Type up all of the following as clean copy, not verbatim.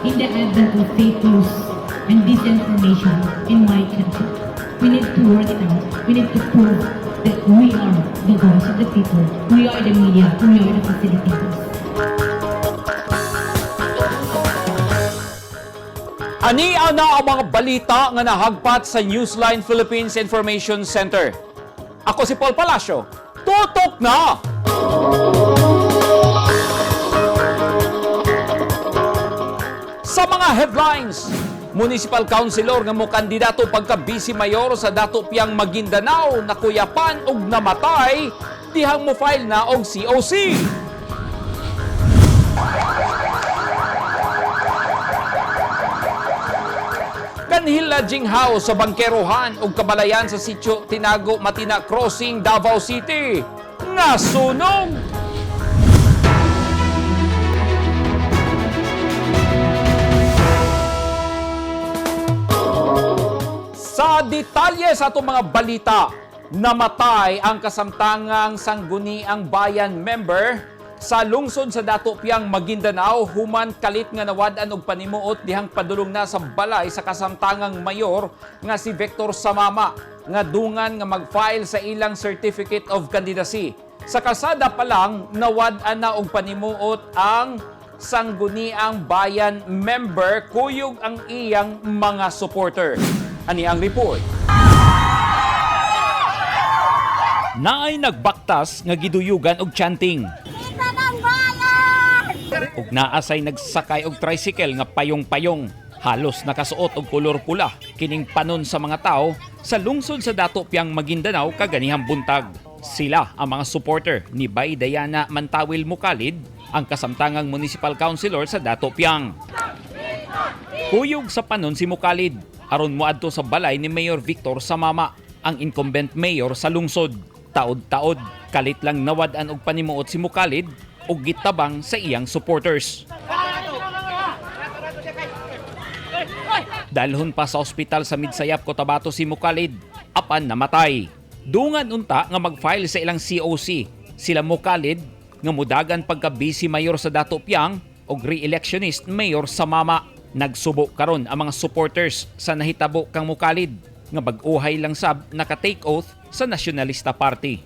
In the advent of fake news and disinformation in my country, we need to work it out. We need to prove that we are the voice of the people. We are the media. We are the facilitators. Ani ana ang mga balita nga nahagpat sa Newsline Philippines Information Center. Ako si Paul Palacio. Tutok na! Sa mga headlines, Municipal Councilor nga mo kandidato pagka vice mayor sa Dato Piang Maguindanao nakuyapan og namatay dihang mo file na og COC. Kanhil Lodging House sa Bangkerohan ug Kabalayan sa Sitio Tinago Matina Crossing, Davao City. Nasunog! Sa detalye sa atong mga balita, namatay ang kasamtangang Sangguniang Bayan member sa lungsod sa Dato Piang, Maguindanao, human kalit nga nawad-an og panimuot dihang padulong na sa balay sa kasamtangang mayor nga si Victor Samama nga dungan nga mag-file sa ilang certificate of candidacy. Sa kalsada pa lang nawad-an na og panimuot ang Sangguniang Bayan member kuyog ang iyang mga supporter. Ani ang report. Naay nagbaktas nga giduyugan og chanting. Ug naa say nagsakay og tricycle nga payong-payong. Halos nakasuot og kolor pula kining panon sa mga tao sa lungsod sa Dato Piang Maguindanao kaganihang buntag. Sila ang mga supporter ni Bay Diana Mantawil Mukalid, ang kasamtangang municipal councilor sa Dato Piang. Kuyog sa panon si Mukalid aron moadto sa balay ni Mayor Victor Samama, ang incumbent mayor sa lungsod. Taod-taod, kalit lang nawad-an og panimuot si Mukalid ug gitabang sa iyang supporters. Dalhon pa sa ospital sa Midsayap, Cotabato si Mukalid, apan namatay. Dungan unta nga mag-file sa ilang COC sila Mukalid nga mudagan pagka busy mayor sa Dato Piang og re-electionist mayor sa Mama. Nagsubo karon ang mga supporters sa nahitabo kang Mukalid nga bag-uhay lang sab naka-take oath sa Nationalista Party.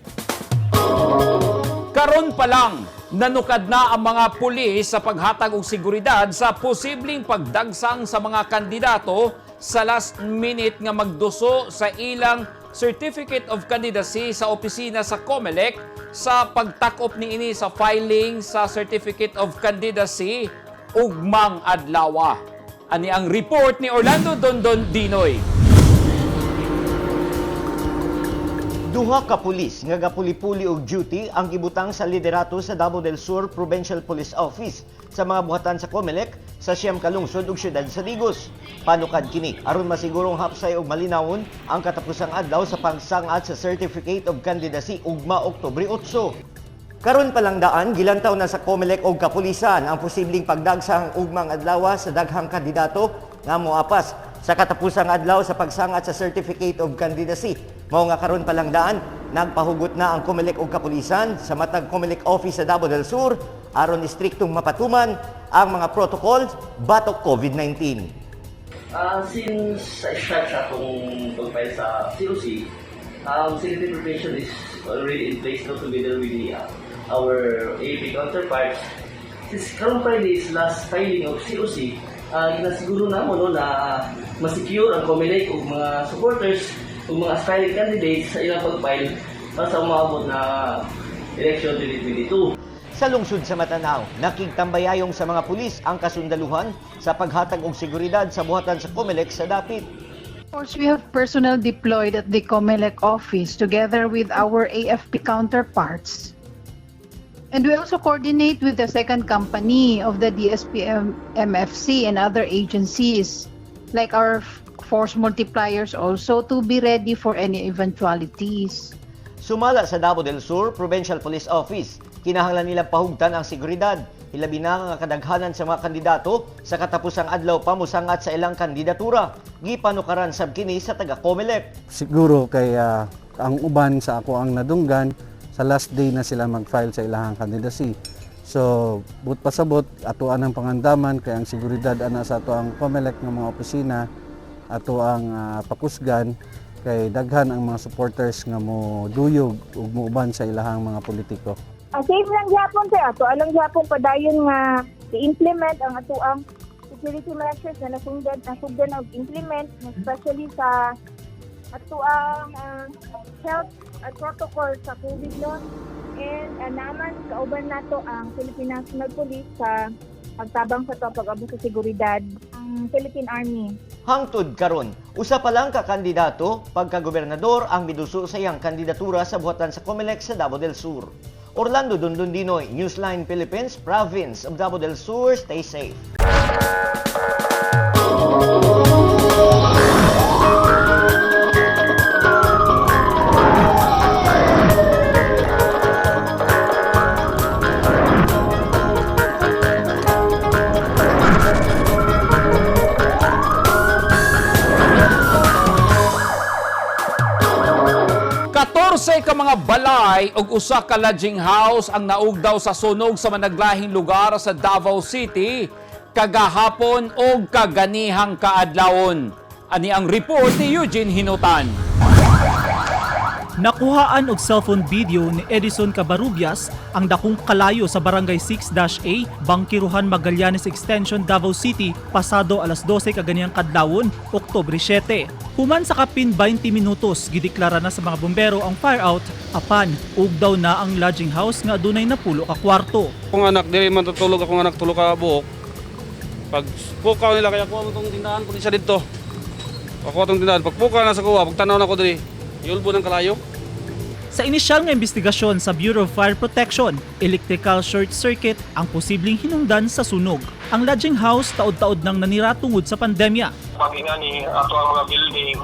Karon pa lang, nanukad na ang mga pulis sa paghatag og seguridad sa posibleng pagdagsang sa mga kandidato sa last minute nga magduso sa ilang Certificate of Candidacy sa opisina sa COMELEC sa pagtakop niini sa filing sa Certificate of Candidacy ugmang adlawa. Ani ang report ni Orlando Dondon Dinoy. Duha ka pulis nga gapuli-puli og duty ang gibutang sa liderato sa Davao del Sur Provincial Police Office sa mga buhatan sa COMELEC sa siyam ka lungsod ug syudad sa Digos. Panukad kini aron masigurong hapsay og malinawon ang katapusang adlaw sa pagsangat sa Certificate of Candidacy ugma Oktubre 8. Karon pa lang daan, gilantaw na sa COMELEC og kapulisan ang posibleng pagdagsang ugmang adlaw sa daghang kandidato nga moapas sa katapusang adlaw sa pagsangat sa Certificate of Candidacy. Mao nga karon pa lang daan, nagpahugot na ang COMELEC og kapulisan sa matag COMELEC office sa Davao del Sur aron istriktong mapatuman ang mga protocol batok COVID-19. Since sa start sa atong pag-file sa COC, security preparation is already in place now together with our AP counterparts. Since karon Friday is last filing of COC, ginasiguro na mo no, na masecure ang COMELEC ug mga supporters ug mga aspiring candidates sa ilang pag-file para sa umaabot na election 2022. Sa lungsod sa Matanao, nakigtambayayong sa mga pulis ang kasundaluhan sa paghatag og seguridad sa buhatan sa COMELEC sa dapit. Of course, we have personnel deployed at the COMELEC office together with our AFP counterparts. And we also coordinate with the second company of the DSP MFC and other agencies, like our force multipliers also, to be ready for any eventualities. Sumala sa Davao del Sur Provincial Police Office, kinahanglan nilang pahugtan ang seguridad. Hilabi na nga kadaghanan sa mga kandidato sa katapusang adlaw pa mosangat sa ilang kandidatura. Gipanukaran sab kini sa taga COMELEC. Siguro kay ang uban sa ako ang nadunggan sa last day na sila mag-file sa ilahang candidacy. So, buot pasabot, ato ang pangandaman kay ang seguridad ana sa ato ang COMELEC nga mga opisina, ato ang pakusgan kay daghan ang mga supporters nga mo duyog ug muuban sa ilahang mga politiko. Same lang gyapon, sir, ato alang gyapon padayon nga i-implement ang atoang security measures na nasugdan og implement, especially sa atoang health protocol sa COVID, no, and naman kauban nato ang Philippine National Police sa pagtabang sa ato pag-abot sa seguridad, ang Philippine Army. Hangtod karon, usa pa lang ka kandidato pagka-gobernador ang miduso sa iyang kandidatura sa buhatan sa COMELEC sa Davao del Sur. Orlando Dondondinoy, Newsline Philippines, Province of Davao del Sur, stay safe. 14 ka mga balay ug usa ka lodging house ang naugdaw sa sunog sa managlahing lugar sa Davao City kagahapon og kaganihang kaadlawon. Ani ang report ni Eugene Hinutan. Nakuhaan og cellphone video ni Edison Cabarubias ang dakong kalayo sa Barangay 6-A, Bangkiruhan, Magallanes Extension, Davao City, pasado alas 12 kaganiyang kadlawon, Oktubre 7. Human sa kapin 20 minutos, gideklara na sa mga bumbero ang fire out, apan ugdaw na ang lodging house nga adunay napulo ka kwarto. Akong anak, dili man tutulog akong anak, tulo ka buok. Pag pukaw nila, kaya kuha mo tong tindahan, puli siya dito. Ako tong tindahan, pag pukaw na sa kuha, pag tanaw na ko diri, yulbo ng kalayo. Sa inisyal nga investigasyon sa Bureau of Fire Protection, electrical short circuit ang posibleng hinungdan sa sunog. Ang lodging house taod-taod nang nanira tungod sa pandemya. Pag ingani ato ang mga building,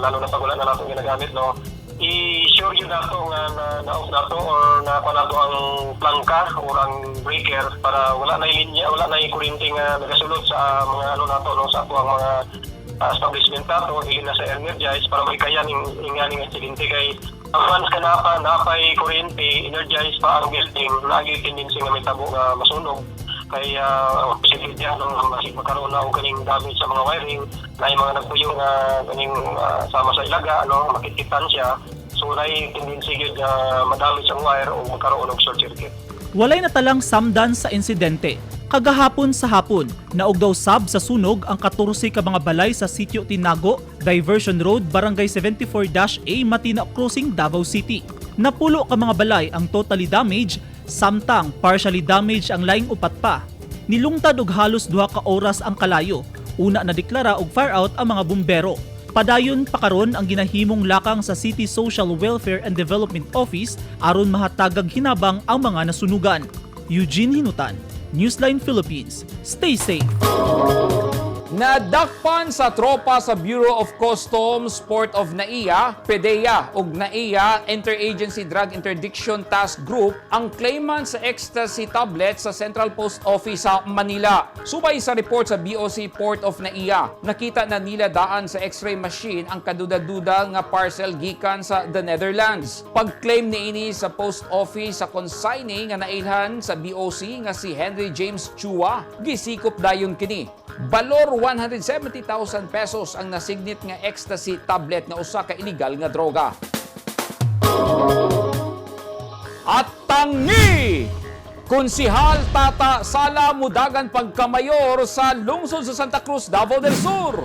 lalo na pag wala na nato ginagamit, no, i-sure yun nato nga na off nato or na kuha nato ang plangka or ang breaker para wala na linya, wala na kuryente nga nagasulod sa mga ano nato, no, sa ato ang mga establishment nato dili na sa energize para maikayan ing inganing aksidente kay ang once ka napa napay kuryente, energize pa ang building, lagi tendency nga may tabo nga masunog kay posibilidad ng masig magkaroon na og kaning damage sa mga wiring na yung mga nagpuyo nga kaning sama sa ilaga, ano, makikitan siya, so naay tendency gyud nga madamage ang wire o magkaroon og short circuit. Walay natalang samdan sa insidente. Kagahapon sa hapon, naugdaw sab sa sunog ang 14 ka mga balay sa Sitio Tinago, Diversion Road, Barangay 74-A, Matina Crossing, Davao City. Napulo ka mga balay ang totally damaged, samtang partially damaged ang laing upat pa. Nilungtad og halos 2 ka oras ang kalayo. Una na deklara og fire out ang mga bumbero. Padayon pa karon ang ginahimong lakang sa City Social Welfare and Development Office aron mahatagag hinabang ang mga nasunugan. Eugene Hinutan, Newsline Philippines. Stay safe. Nadakpan sa tropa sa Bureau of Customs, Port of NAIA, PDEA ug NAIA Interagency Drug Interdiction Task Group ang claimant sa ecstasy tablet sa Central Post Office sa Manila. Subay sa report sa BOC Port of NAIA, nakita na nila daan sa x-ray machine ang kaduda-duda nga parcel gikan sa the Netherlands. Pag-claim niini sa post office sa consignee nga nailhan sa BOC nga si Henry James Chua, gisikop dayon kini. Balor 170,000 pesos ang nasignit nga ecstasy tablet nga usa ka illegal nga droga. At tangi! Konsihal Tata Sala mudagan pagkamayor sa lungsod sa Santa Cruz, Davao del Sur.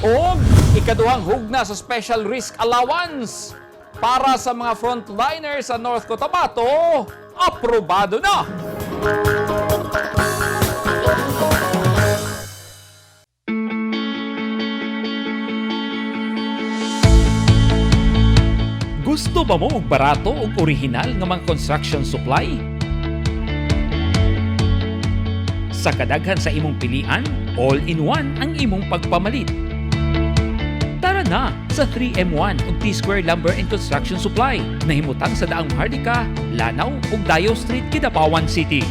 Og ikaduhang hugna sa special risk allowance para sa mga frontliners sa North Cotabato, aprobado na! Gusto ba mo og barato ug original nga mga construction supply? Sa kadaghan sa imong pilian, all-in-one ang imong pagpamalit. Tara na sa 3M1 ug T-Square Lumber and Construction Supply na himutang sa Daang Maharlika, Lanao ug Dayo Street, Kidapawan City.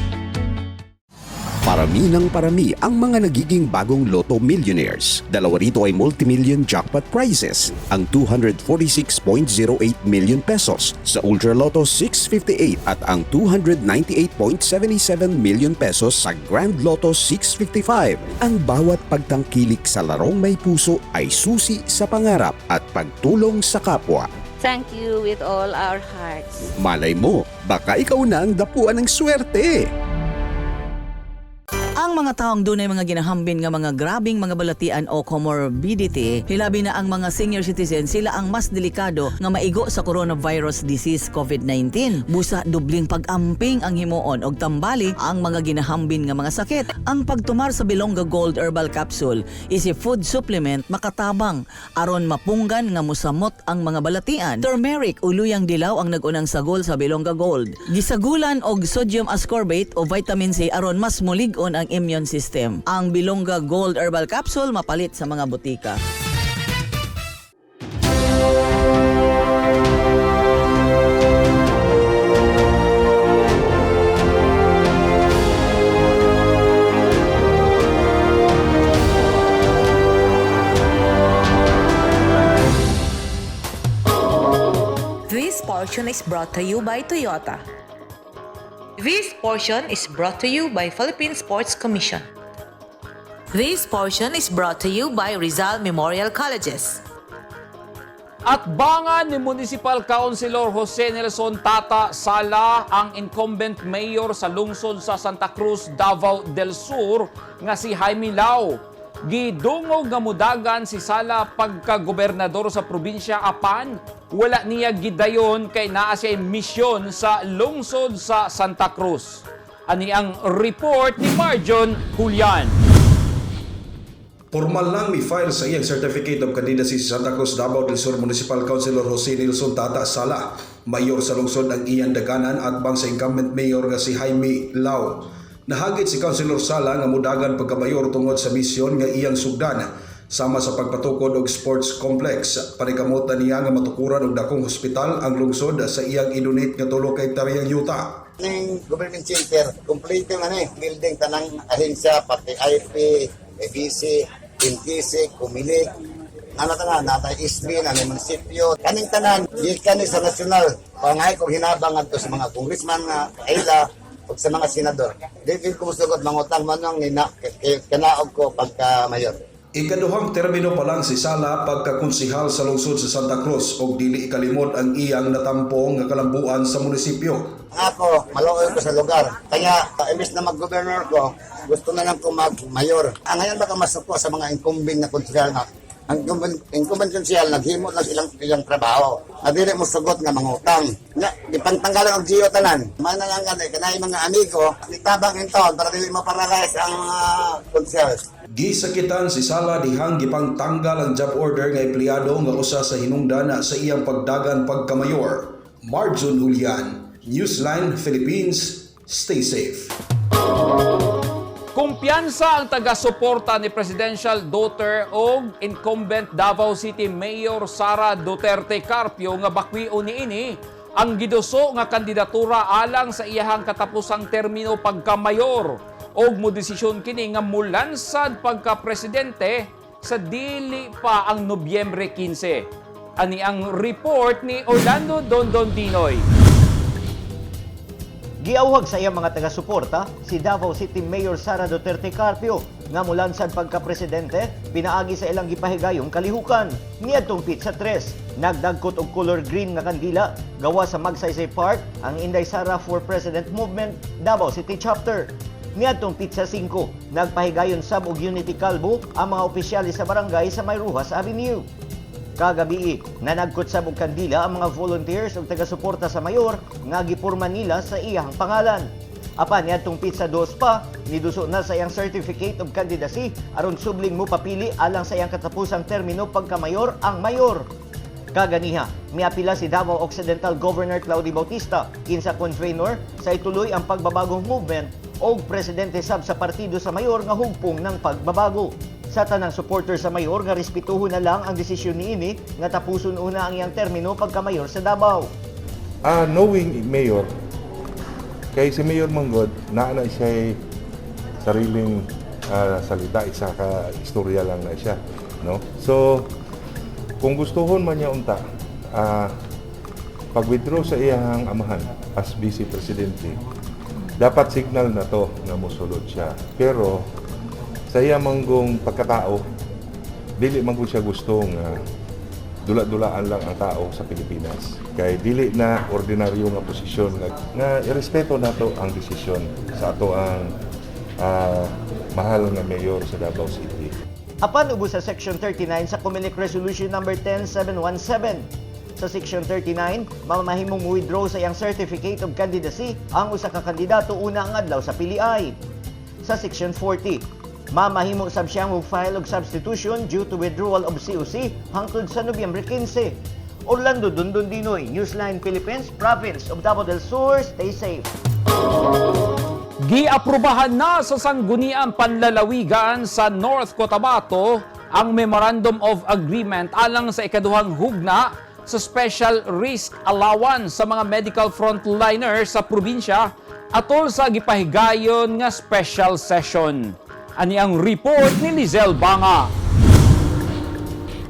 Parami ng parami ang mga nagiging bagong Lotto millionaires. Dalawa rito ay multimillion jackpot prizes, ang 246.08 million pesos sa Ultra Lotto 658 at ang 298.77 million pesos sa Grand Lotto 655. Ang bawat pagtangkilik sa larong may puso ay susi sa pangarap at pagtulong sa kapwa. Thank you with all our hearts. Malay mo, baka ikaw na ang dapuan ng swerte. Ang mga taong dunay mga ginahambin nga mga grabing mga balatian o comorbidity, hilabi na ang mga senior citizen, sila ang mas delikado nga maigo sa coronavirus disease COVID-19. Busa dubling pag-amping ang himuon og tambali ang mga ginahambin nga mga sakit. Ang pagtumar sa Bilongga Gold Herbal Capsule is a food supplement makatabang aron mapunggan nga musamot ang mga balatian. Turmeric o luyang dilaw ang nagunang sagol sa Bilongga Gold. Gisagulan og sodium ascorbate o vitamin C aron mas mulig-on ang immune system. Ang Bilongga Gold Herbal Capsule mapalit sa mga botika. This portion is brought to you by Toyota. This portion is brought to you by Philippine Sports Commission. This portion is brought to you by Rizal Memorial Colleges. At bangan ni Municipal Councilor Jose Nelson Tata Sala ang incumbent mayor sa lungsod sa Santa Cruz, Davao del Sur nga si Jaime Lao. Gidungog nga mudagan si Sala pagka-gobernador sa probinsya apan wala niya gidayon kay naa siya misyon sa lungsod sa Santa Cruz. Ani ang report ni Marjon Julian. Formal lang mi-file sa iyang Certificate of Candidacy si Santa Cruz, Davao del Sur Municipal Councilor Jose Nelson Tata Sala. Mayor sa lungsod ang iyang daganan at bang sa incumbent mayor nga si Jaime Lau. Nahagit si Councilor Sala nga mudagan pagkamayor tungod sa misyon nga iyang sugdan sama sa pagpatukod og sports complex. Panikamutan niya nga matukuran og dakong hospital ang lungsod sa iyang i-donate nga 3 ka hektaryang yuta. Ning government center, complete na ni building tanang ahensya pati IP, ABC, NTC, Comelec, ano tanan, natay SB, na ni munisipyo. Kaning tanan, gikan ni sa nasyonal. Pangay kong hinabang adto sa mga congressman nga kaila ug sa mga senador. Di gid ko musugot mangutang man ang nina kanaog ko pagka mayor. Ikaduhang termino pa lang si Sala pagkakonsihal sa lungsod sa Santa Cruz og dili ikalimot ang iyang natampong nga kalambuan sa munisipyo. Ako, maluoy ko sa lugar. Kaya, imbes na mag-governor ko, gusto na lang ko mag-mayor. Ang ngayon baka masuko sa mga incumbent na konsehal nga. Ang incumbent konsehal, naghimo lang ilang ilang trabaho. Nga dili mo sugot nga mangutang. Nga, gipangtanggalan og GO tanan. Mana lang gani, kanay mga amigo, nitabang in taon para dili maparalyze ang mga konsehal. Gisakitan si Sala dihang gipangtanggal ang job order nga empleyado nga usa sa hinungdan sa iyang pagdagan pagkamayor. Marjon Julian, Newsline Philippines, stay safe. Kumpiyansa ang taga-suporta ni presidential daughter og incumbent Davao City Mayor Sara Duterte Carpio nga bakwion niini ang giduso nga kandidatura alang sa iyahang katapusang termino pagka-mayor og modesisyon kini nga mulansad pagka-presidente sa dili pa ang Nobyembre 15. Ani ang report ni Orlando Dondon Dinoy. Giawhag sa iyang mga taga-suporta si Davao City Mayor Sara Duterte Carpio nga mulansad pagka-presidente pinaagi sa ilang gipahigayong kalihukan. Niadtong petsa 3, nagdagkot og color green nga kandila gawa sa Magsaysay Park ang Inday Sara for President Movement Davao City Chapter. Niadtong petsa 5, nagpahigayon sab og Unity Kalbo ang mga opisyales sa barangay sa May Rojas Avenue. Kagabii, nanagkot sab og kandila ang mga volunteers ug taga-suporta sa mayor nga gipurma nila sa iyang pangalan. Apan niadtong petsa 2 pa, niduso na sa iyang certificate of candidacy aron subling mo papili alang sa iyang katapusang termino pagkamayor ang mayor. Kaganiha, miapila si Davao Occidental Governor Claudio Bautista kinsa convenor sa ituloy ang pagbabagong movement og presidente sab sa partido sa mayor nga hugpong ng pagbabago. Sa tanang supporter sa mayor nga respetuhon na lang ang desisyon niini nga tapuson una ang iyang termino pagkamayor sa Davao. Knowing mayor, kay si Mayor Manggod, naa na siya sariling salita, isa ka istorya lang na siya, no? So kung gustuhon man niya unta pag-withdraw sa iyang amahan as vice presidente, dapat signal na to nga mosulod siya. Pero sa iya manggong pagkatao, dili man gud siya gusto nga dula-dulaan lang ang tao sa Pilipinas. Kay dili na ordinaryo nga posisyon nga irespeto nato ang desisyon sa ato ang mahal nga mayor sa Davao City. Apan ubos sa Section 39 sa COMELEC Resolution Number 10717. Sa Section 39, mamahimong withdraw sa iyang Certificate of Candidacy ang usa ka kandidato una ang adlaw sa piliay. Sa Section 40, mamahimo sab siyang file og substitution due to withdrawal of COC hangtod sa Nobyembre 15. Orlando Dundon Dinoy, Newsline Philippines, Province of Davao del Sur, stay safe. Giaprubahan na sa Sangguniang Panlalawigan sa North Cotabato ang Memorandum of Agreement alang sa ikaduhang hugna sa Special Risk Allowance sa mga medical frontliners sa probinsya atol sa gipahigayon nga special session. Ani ang report ni Lizelle Banga.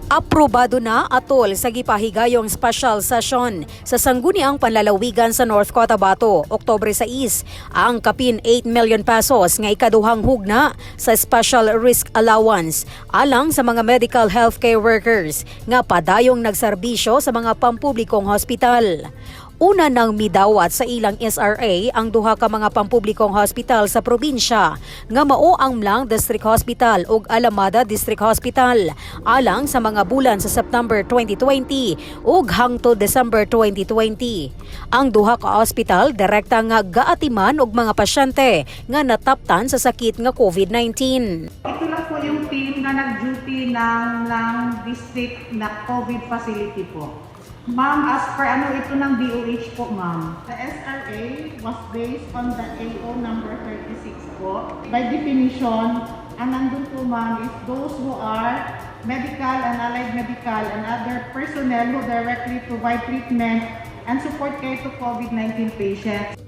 Aprobado na atol sa gipahigayong special session sa Sangguniang Panlalawigan sa North Cotabato, Oktubre 6, ang kapin 8 million pesos nga ikaduhang hugna sa special risk allowance alang sa mga medical healthcare workers nga padayong nagserbisyo sa mga pampublikong hospital. Una nang midawat sa ilang SRA ang duha ka mga pampublikong hospital sa probinsya nga mao ang M'lang District Hospital ug Alamada District Hospital alang sa mga bulan sa September 2020 ug hangtod December 2020. Ang duha ka hospital direkta nga gaatiman og mga pasyente nga nataptan sa sakit nga COVID-19. Ito lang po yung team na nag-duty ng district na COVID facility po. Ma'am, as per ano ito ng DOH po, ma'am. The SRA was based on the AO number 36 po. By definition, ang nandun po, ma'am, is those who are medical and allied medical and other personnel who directly provide treatment and support care to COVID-19 patients.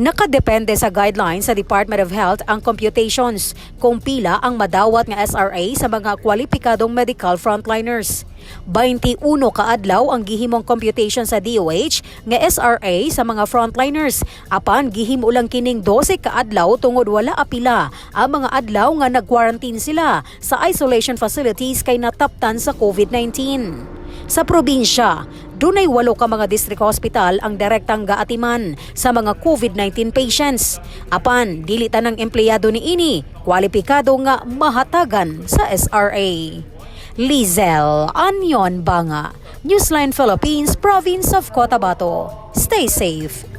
Nakadepende sa guidelines sa Department of Health ang computations kung pila ang madawat nga SRA sa mga kwalipikadong medical frontliners. 21 kaadlaw ang gihimong computation sa DOH nga SRA sa mga frontliners, apan gihimo lang kining 12 kaadlaw tungod wala apila ang mga adlaw nga nag-quarantine sila sa isolation facilities kay nataptan sa COVID-19. Sa probinsya, dunay walo ka mga district hospital ang direktang gaatiman sa mga COVID-19 patients. Apan, dili tanang empleyado niini kwalipikado nga mahatagan sa SRA. Lizelle Anyon Banga, Newsline Philippines, Province of Cotabato. Stay safe.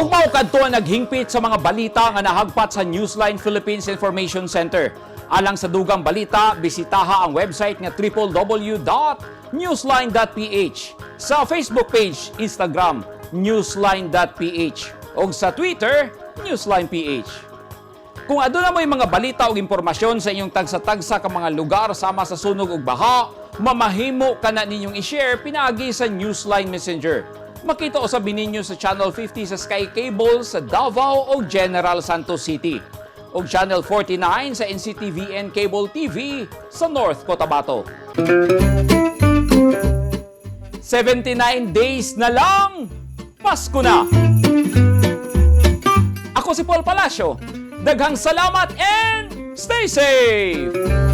Ug mao kadto ang naghingpit sa mga balita nga nahagpat sa Newsline Philippines Information Center. Alang sa dugang balita, bisitaha ang website nga www.newsline.ph. Sa Facebook page, Instagram, newsline.ph ug sa Twitter, newsline.ph. Kung aduna mo'y mga balita o impormasyon sa inyong tagsa-tagsa ka mga lugar sama sa sunog ug baha, mamahimo ka na ninyong i-share pinaagi sa Newsline Messenger. Makita usab ninyo sa Channel 50 sa Sky Cable sa Davao o General Santos City ug Channel 49 sa NCTVN Cable TV sa North Cotabato. 79 days na lang, Pasko na! Ako si Paul Palacio. Daghang salamat and stay safe!